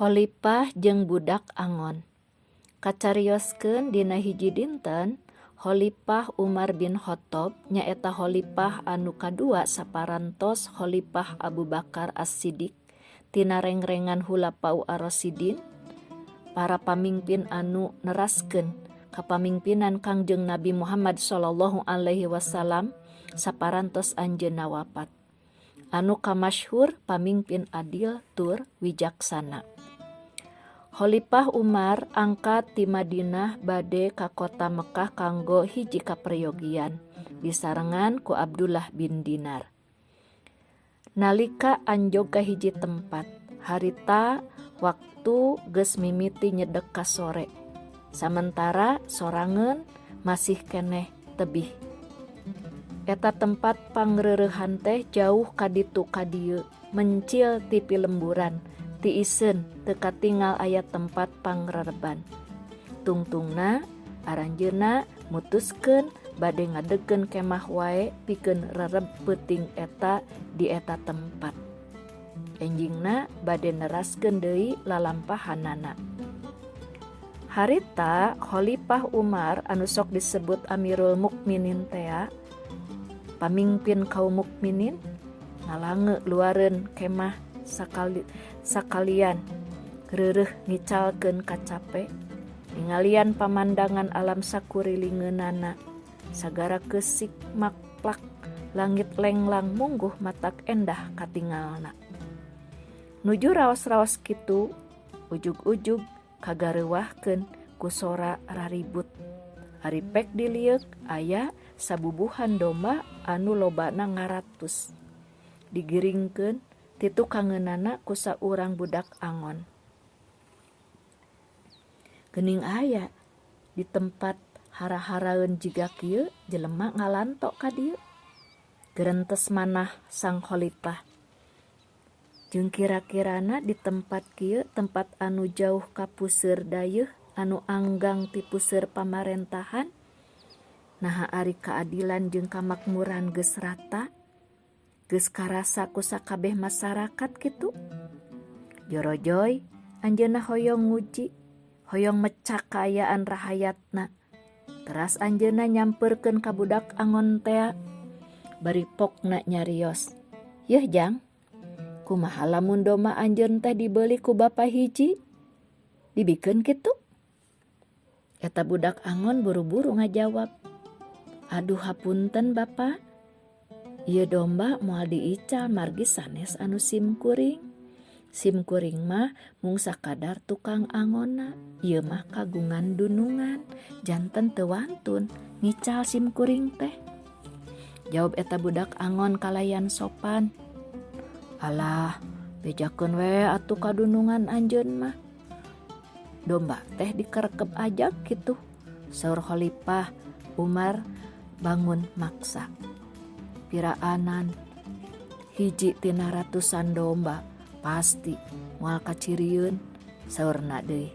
Holipah jeung budak angon. Kacarioskeun dina hiji dinten, Holipah Umar bin Khattab nyaeta holipah anu kadua saparantos Holipah Abu Bakar As-Siddiq tina rengrengan Hulafau Ar-Rasyidin, para pamingpin anu neraskeun kapamingpinan Kangjeng Nabi Muhammad shallallahu alaihi wasallam saparantos anjeunna wapat. Anu kamasyhur pamingpin adil tur wijaksana. Holipah Umar angkat ti Madinah bade ka kota Mekah kanggo hiji kaperyogian disarengan ku Abdullah bin Dinar. Nalika anjog ka hiji tempat, harita waktu geus mimiti nyedek ka sore. Samentara sorangeun masih keneh tebih. Eta tempat pangrereuhan teh jauh ka ditu ka dieu, mencil ti pilemburan, tiiseun teu katingal aya tempat pangrereban. Tungtungna aranjeunna mutuskeun bade ngadegkeun kemah wae pikeun rereb peuting eta di eta tempat. Enjingna bade neraskeun deui lalampahanana. Harita Khalifah Umar anu sok disebut Amirul Mukminin tea, pamingpin kaum mukminin, ngalange luareun kemah sakali sakalian reureuh ngicalkeun kacape ningalian pamandangan alam sakurilingeunana sagara keusik makplak langit lenglang mungguh matak endah katingalna. Nuju raos-raos kitu ujug-ujug kagareuwahkeun ku sora raribut. Ari pek dilieuk aya sabubuhan domba anu lobana ngaratus. Digiringkeun ti tukangeunana ku saurang budak angon. Geuning aya di tempat hara-haraeun jiga kieu jelema ngalanto ka dieu. Gerentes manah sang khalifah. Jeung kira-kirana di tempat kieu tempat anu jauh ka puseur dayeuh anu anggang ti puseur pamarentahan naha ari kaadilan jeung kamakmuran geus rata geus karasa ku sakabeh masarakat kitu. Jorojoy anjeunna hoyong nguji, hoyong mecak kaayaan rahayatna. Teras anjeunna nyamperkeun ka budak angon tea bari pokna nyarios. Yeuh jang, kumaha lamun domba anjeun teh dibeuli ku bapa hiji? Dibikeun kitu? Eta budak angon buru-buru ngajawab. Aduh hapunten bapa, ieu domba moal diical margi sanes anu simkuring. Simkuring mah mung sakadar tukang angonna, ieu mah kagungan dunungan, janten teu wantun ngical simkuring teh. Jawab eta budak angon kalayan sopan. Alah, bejakeun we atuh kadunungan anjeun mah. Domba teh dikerekep aja kitu. Saur Khalifah Umar bangun maksa. Piraanan hiji tina ratusan domba pasti moal kacirieun saurna deui.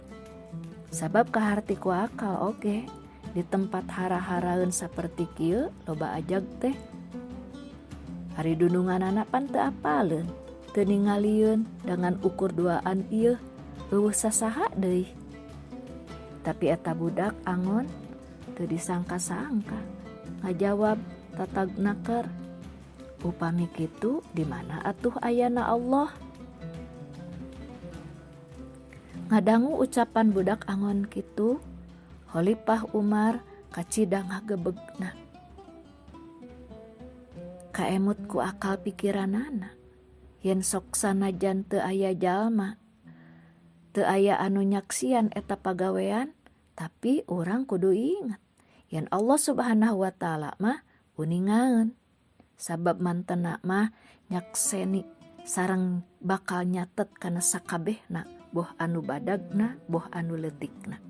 Sabab kaharti ku akal oge di tempat hara-haraeun saperti kieu loba ajag teh. Ari dununganana pan teu apaleun, teu ningalieun dengan ukur duaan ieu eueuh sasaha deui. Tapi eta budak angon teu disangka-sangka ngajawab tatag naker. Upami kitu di mana atuh ayana Allah? Ngadangu ucapan budak angon kitu, Khalifah Umar kacida ngagebegna. Kaemut ku akal pikiranana, yen sok sanajan teu aya jalma, teu aya anu nyaksian eta pagawean, tapi urang kudu inget yen Allah Subhanahu wa taala mah uningaeun. Sabab mantena mah nyakseni sareng bakal nyatet kana sakabehna, boh anu badagna boh anu leutikna.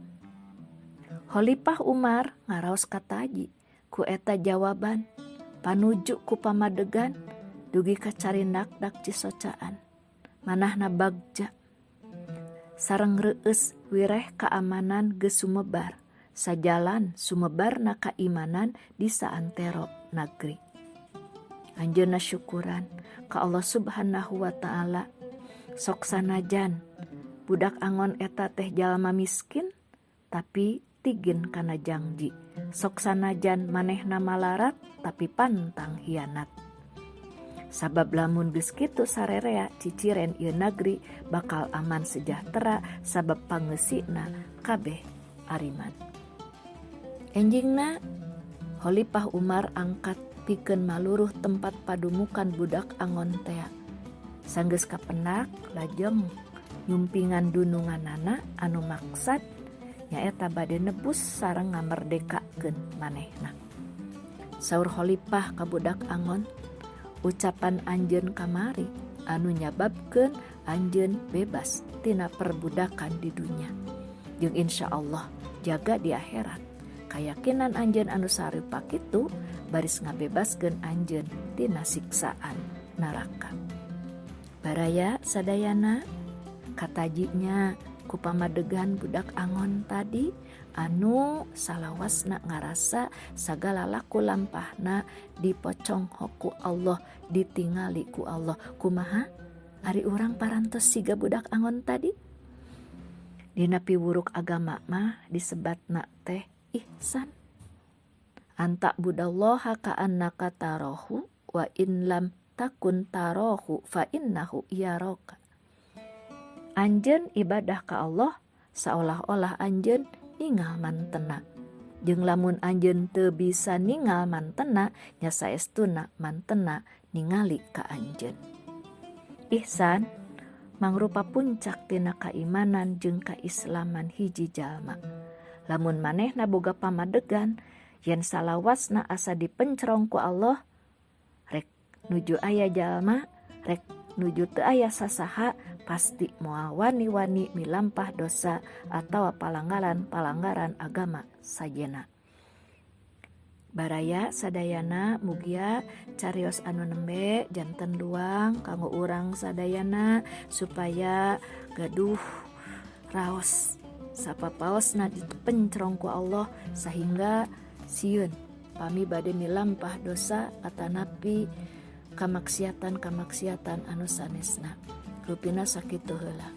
Khalifah Umar ngaraos kataji ku eta jawaban panuju ku pamadegan dugi ka carindak-dak cisocaan. Manahna bagja sareng reueus wireh kaamanan geus sumebar sajalan sumebarna kaimanan di saantero nagri. Anjeunna syukuran ka Allah Subhanahu wa taala sok sanajan Budak angon eta teh jalma miskin tapi tigin kana jangji. Sok sanajan manehna malarat tapi pantang hianat. Sabab lamun geus kitu sarerea ciciren ieu nagri bakal aman sejahtera sabab pangeusina kabeh ariman. Enjingna Khalifah Umar angkat pikeun maluruh tempat padumukan budak angon tea. Sanggeus kapendak lajeng nyumpingan dununganana anu maksad nyaeta bade nebus sareng ngamerdekakeun manehna. Saur Khalifah ka budak angon, ucapan anjeun kamari anu nyababkeun anjeun bebas tina perbudakan di dunya. Jeung insya Allah jaga di akhirat. Kayakinan anjeun anu sarupa kitu baris ngabebaskeun anjeun tina siksaan neraka. Baraya sadayana katajinya ku pamadegan budak angon tadi anu salawasna ngarasa sagala laku lampahna dipocongho ku Allah, ditingali ku Allah. Kumaha ari urang parantos siga budak angon tadi? Dina piwuruk agama mah disebatna teh ihsan. Anta budallaha ka'annaka tarahu wa in lam takun tarahu fa innahu yaraka. Anjeun ibadah ka Allah seolah-olah anjeun ningal mantena. Jeung lamun anjeun teu bisa ningal mantena, nya saestuna mantena ningali ka anjeun. Ihsan mangrupa puncak tina kaimanan jeung kaislaman hiji jalma. Lamun manehna boga pamadegan yen salawasna asa dipencrong ku Allah, rek nuju aya jalma, rek nuju teu aya sasaha, pasti moal wani-wani milampah dosa atawa palanggaran-palanggaran agama sajena. Baraya sadayana mugia carios anu nembe janten luang kanggo urang sadayana supaya gaduh raos sapapaosna dipencrong ku Allah sehingga sieun pami bade milampah dosa atanapi kamaksiatan-kamaksiatan anu sanesna. Rupina sakitu heula.